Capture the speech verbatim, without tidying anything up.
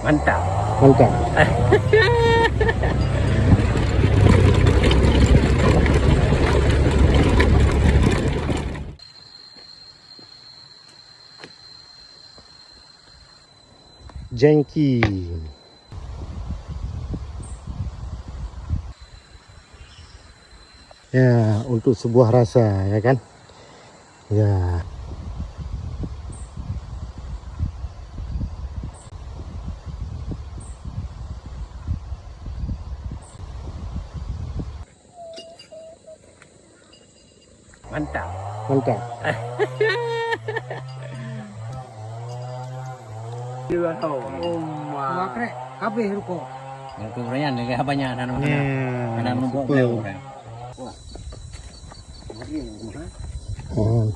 Mantap. Mantap. Jengki. Ya, untuk sebuah rasa, ya kan? Ya. Mantap. Mantap. Dua krek, habéh rukok. Rukok Rayyan lagèe banyak dah makanan. Ya, dah membuat super. Beliau kan. Wah. Mari rumah. Oh.